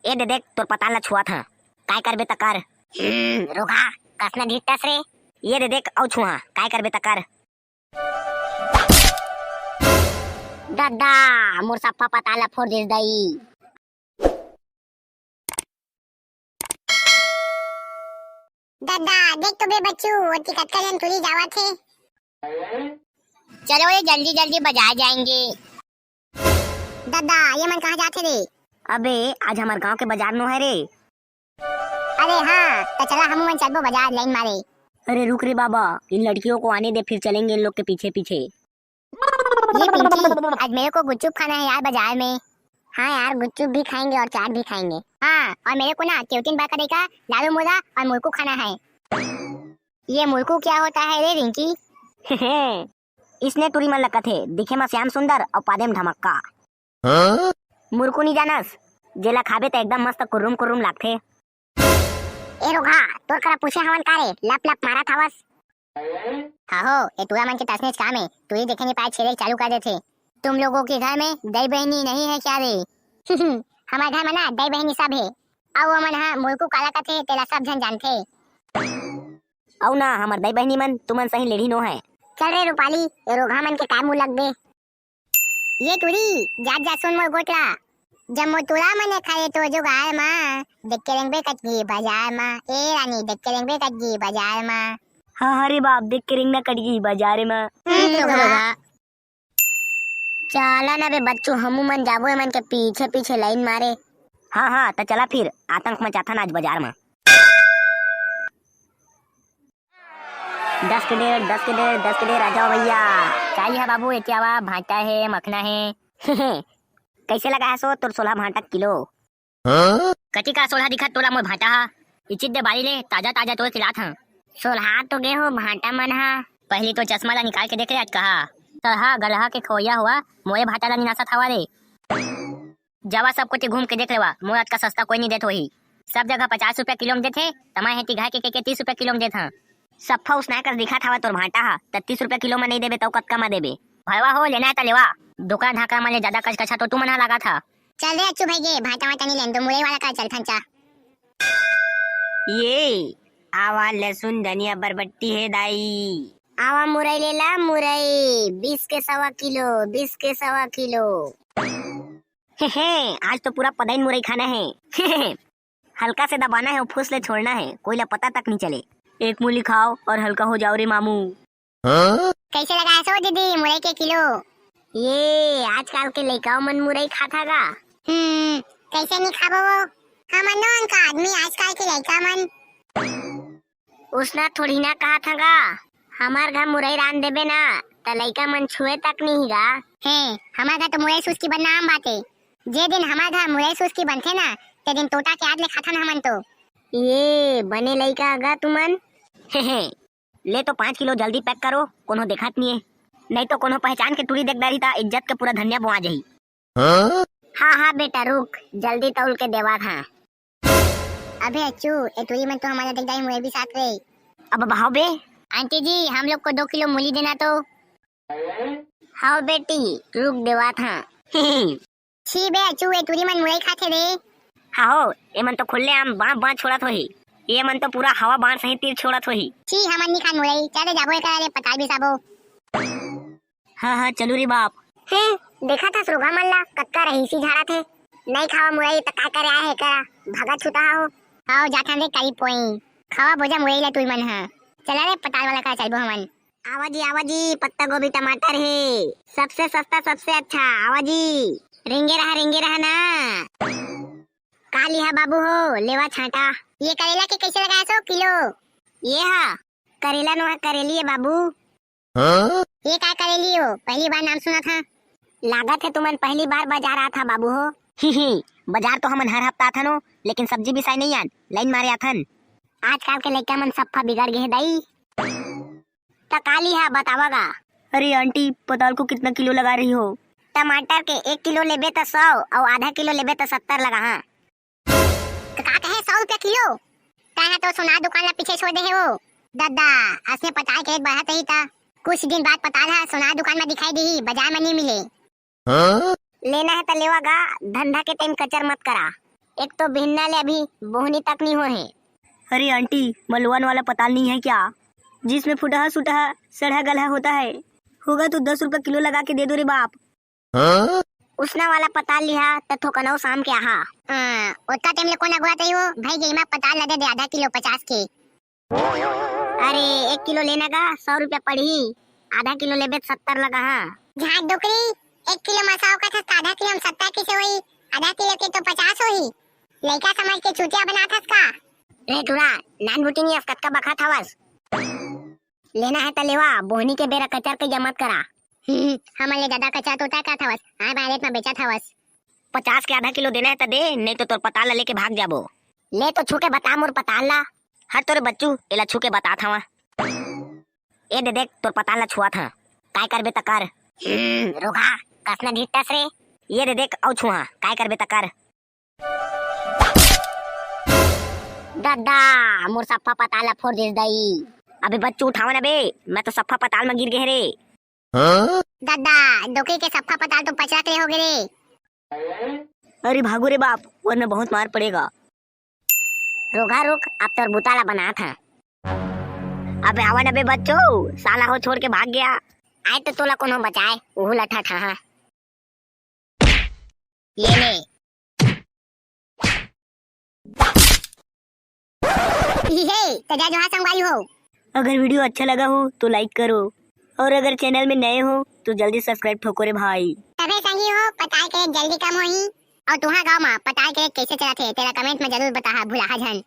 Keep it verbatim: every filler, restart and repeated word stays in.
ए दे देख, तोर पताल ला छुआत हंव, काय करबे त कर। हम्म, रोगहा, कस ना ढीठस रे। ये दे देख, अउ छुआ, काय करबे त कर। ददा, मोर सफ्फा पताल ला फोर देस दाई। ददा, देख तो बे बच्चू, ओती कतका झन टूरी जावत हे। चलो रे, जल्दी जल्दी बजार जाएंगे। ददा, ये मन कहाँ जाथे रे? अबे, आज हमर गांव के बजार नो हे रे। अरे हाँ, त चला हमू मन चलबो बजार लाइन मारे। अरे रुक रे बाबा, इन लड़कियों को आने दे, फिर चलेंगे इन लोग के पीछे पीछे। ये पिंकी, आज मेरे को गुपचुप खाना है यार बजार में। हाँ यार, गुपचुप भी खाएंगे और चाट भी खाएंगे। हाँ, और मेरे को ना केवटिन बड़का दई का लालू मोला और मुरकू खाना है। ये मुरकू क्या होता है रे रिंकी? इसने टूरी मन ला कथे, दिखे म श्याम सुंदर अउ पादे म धमक्का। हाँ? मुरकू नी जानस, जेला खाबे त एकदम मस्त कुर्रुम कुर्रुम लागथे। ए रोगहा, तोर करा पूछे हवन का रे, लप लप मारत हवस। हाँ हो, ए टूरा मन के तसनेच काम हे, टूरी देखे नी पाए छेरे चालू कर देथे। तुम लोगों के घर में दई बहिनी नहीं है क्या रे? हमारे घर में ना दई बहिनी सब हे। अउ ओमन ह मुरकू काला कथे, तेला सब झन जानथे। अउ ना, हमर दई बहिनी मन, तुमन सही लेढ़ी नो है। चल रे रूपाली, ए रोगहा मन के काय मुंह लगबे। ये टूरी, जात जात सुन मोर गोठ ला। जम्मो टूरा मन ए खाए तो जुगाड़ मा, देख के रेंगबे कटगी बजार मा। ए रानी, देख के रेंगबे कटगी बजार मा। हाँ, हाँ रे बाप, देख के रेंगना कटगी बजार मा। हम्म, रोगहा। चला ना बे बच्चू, हमू मन जाबो एमन के पीछे पीछे लाइन मारे। हाँ, हाँ, त चला फिर, आतंक मचाथन आज बजार मा। दस के डेढ़, दस के डेढ़, दस के डेढ़, आ जाओ भैया। का ये हे बाबू, एती आवा, भांटा हे, मखना हे। कैसे लगा है सो तोर सोलह भांटा किलो? हाँ? कति का सोलह दिखत तोला मोर भांटा हा? इचित दे बारी ले, ताजा ताजा तोड़ के लात हं। सोलहा तो गे हो भांटा मन हा। पहली तो चश्मा ला निकाल के देख ले आज कहा। सरहा गलहा के खोया हुआ, मोरे भांटा ला निनासत हवा रे। जावा सब कोती घूम के देख लेवा, मोर अतका सस्ता कोई नहीं देत होही। सब जगह पचास रुपया किलो में देथे, त मैं हेती घर के, के, के तीस रुपया किलो में देत हं। सफ्फा उसना कर दिखत हवा तोर भांटा हा, त तीस रुपया किलो में नहीं देबे, त कतका में देबे? भरवा हो, लेना है त लेवा। डोकरा ढाकरा मन ले ज्यादा कचकचा तो तुमन हा लागत हा। चल रे अच्छू भाई गे, भांटा वांटा नहीं लेन, तो मुरई वाला का चल थंचा। ये आवा लहसुन धनिया बरबट्टी हे दाई। आवा मुरई ले ला मुरई, बीस के सवा किलो, बीस के सवा किलो। हे हे, आज तो पूरा पदाइन मुरई खाना है। हल्का से दबाना है, फुस ले छोड़ना है, कोई ला पता तक नहीं चले। एक मूली खाओ और हल्का हो जाओ रे मामू। हाँ? कैसे लगाए सो दीदी मुरई के किलो? ये आजकल के लइका मन मुरई खाता का? हम्म, कैसे नहीं खाबो वो? हमन नौन का आदमी आजकल के लइका मन। उसना थोड़ी ना कहा था का? हमार घर मुरई रांध देबे ना, त लइका मन छुए तक नहीं गा। हे, हमार घर तो मुरई सुस्की बनना आम बात हे। जे दिन हमार घर मुरई सुस्की बनथे ना, ते दिन टोटा के आद ले खाथन हमन तो। ये बने लइका गा तुमन। हे हे, ले तो पाँच किलो जल्दी पैक करो, कोनो देखत नहीं है, नहीं तो कोनो पहचान के टूरी देख डारी ता इज्जत के पूरा धनिया बोआ जाही। हाँ? हाँ, हाँ बेटा, रुक, जल्दी तौल के देवा था। अबे अच्छू, ए टूरी मन तो हमारा देख डारी मुरई भी साथ रे। अब बहाओ बे। आंटी जी, हम लोग को दो किलो मूली देना तो। हाँ बेटी, रुक देवा था। छी बे अचू, ए टूरी मन मुरई खाथे रे। हाहो, एमन तो खुल्ले आम बांप बांप छोड़त होही। ये मन तो पूरा हवा बाण सही तीर छोड़त होही। छी, हमन नी खान मुरई, चले जाबो एकरा ले पताल बिसाबो। हाँ, हाँ, चलू रे बाप। हे, देखा था सुरगा मन ला, कतका रहीसी झाड़ा थे। नहीं खावा मुरई त का करे आए हे करा, भागा छूटा हो। आओ जाथन रे करी पोई, खावा बोजा मुरई ला तुई मन हा। चला रे पताल वाला का चलबो हमन। आवा जी, आवा जी, पत्ता गोभी टमाटर हे, सबसे सस्ता, सबसे अच्छा, आवा जी। रेंगे रहा, रेंगे रहा ना। का लिहा बाबू हो, लेवा छांटा। ये करेला के कैसे लगाए सो किलो? ये हा, करेला नो हा, करेली है बाबू। हाँ? ये का करेली हो, पहली बार नाम सुना था। लागत है तुमन पहली बार बाजार आथा बाबू हो। ही ही, बाजार तो हमन हर हफ्ता आथन हो, लेकिन सब्जी बिसाई नहीं आन, लाइन मारे आथन। आजकल के लइका मन सफ्फा बिगड़ गए हे दाई। त का लिहा बतावा गा। अरे आंटी, पताल को कितना किलो लगा रही हो? टमाटर के एक किलो लेबे त सौ अउ आधा किलो लेबे त सत्तर लगा, हाँ। त का कहे, सौ रुपया किलो? तैं ह तो सोनार दुकान ला पीछे छोड़ दे हे वो। ददा, असने पताल के रेट बढ़त रही त कुछ दिन बाद पताल ह सोनार दुकान में दिखाई दिही, बाजार में नहीं मिले। हाँ? लेना है त लेवा गा, धंधा के टाइम कचर मत करा। एक तो बिहन्ना ले अभी बोहनी तक नहीं हो हे। अरे आंटी, मलवन वाला पताल नहीं है क्या, जिसमें फुटहा सुटहा सड़हा गलहा होता है? होगा तो दस रुपया किलो लगा के दे दो रे बाप। हाँ? उसना वाला पताल लिहा त थोकन अउ शाम के आहा। हाँ, ओतका टाइम ले कोन अगुआ तई हो? भाई गेमा पताल ला दे दे आधा किलो पचास के। अरे, एक किलो लेना गा, सौ रुपया पड़ही, आधा किलो लेबे त सत्तर लगा। हाँ झाट डोकरी, एक किलो मसाव का था, आधा किलो में सत्तर किसे होई? आधा किलो के तो पचास होई। लइका समझ के चूतिया बनाथस का? रे टुरा, नान बुटिनियस कतका बखत हवस? लेना है त लेवा, बोहनी के बेरा कचर के जमत करा। हम्म, हमन ले ज्यादा कचर तो तय करत हवस, आए बाय रेट में बेचत हवस। पचास के आधा किलो देना है त दे, नहीं तो तोर पताल ला लेके भाग जाबो। ले तो छू के बता मोर पताल ला। हट तोरे बच्चू, एला छू के बतात हवा। ए दे देख, तोर पताल ला छुआत हा, काय करबे त कर। हम्म, रोगहा, कसना ढिट्टस रे। ये दे देख, अउ छुआ, काय करबे त कर। ददा, मोर सफ्फा पताल ला फोड़ दिस दई। अबे बच्चू, उठावा ना बे, मैं तो सफ्फा पताल में गिर गए रे। ददा, डोकरी के सफ्फा पताल तो पचरत रे हो गे रे। अरे भागो रे बाप, वरना बहुत मार पड़ेगा। रोगहा रुक, अब तोर बुता ला बनात हा। अबे आवा ना बे बच्चो, साला हो छोड़ के भाग गया। आए तो तोला कोनो बचाए, उहू ला ठठाहा। ये ले। हे, त जय जोहार संगवारी हो। अगर वीडियो अच्छा लगा हो तो लाइक करो, और अगर चैनल में नए हो तो जल्दी सब्सक्राइब ठोको रे भाई। तबे संगी हो, पताल के रेट जल्दी कम होही। और तुहा गांव में पताल के रेट कैसे चलत हे, तेला कमेंट में जरूर बताहा, भुलाहा झन।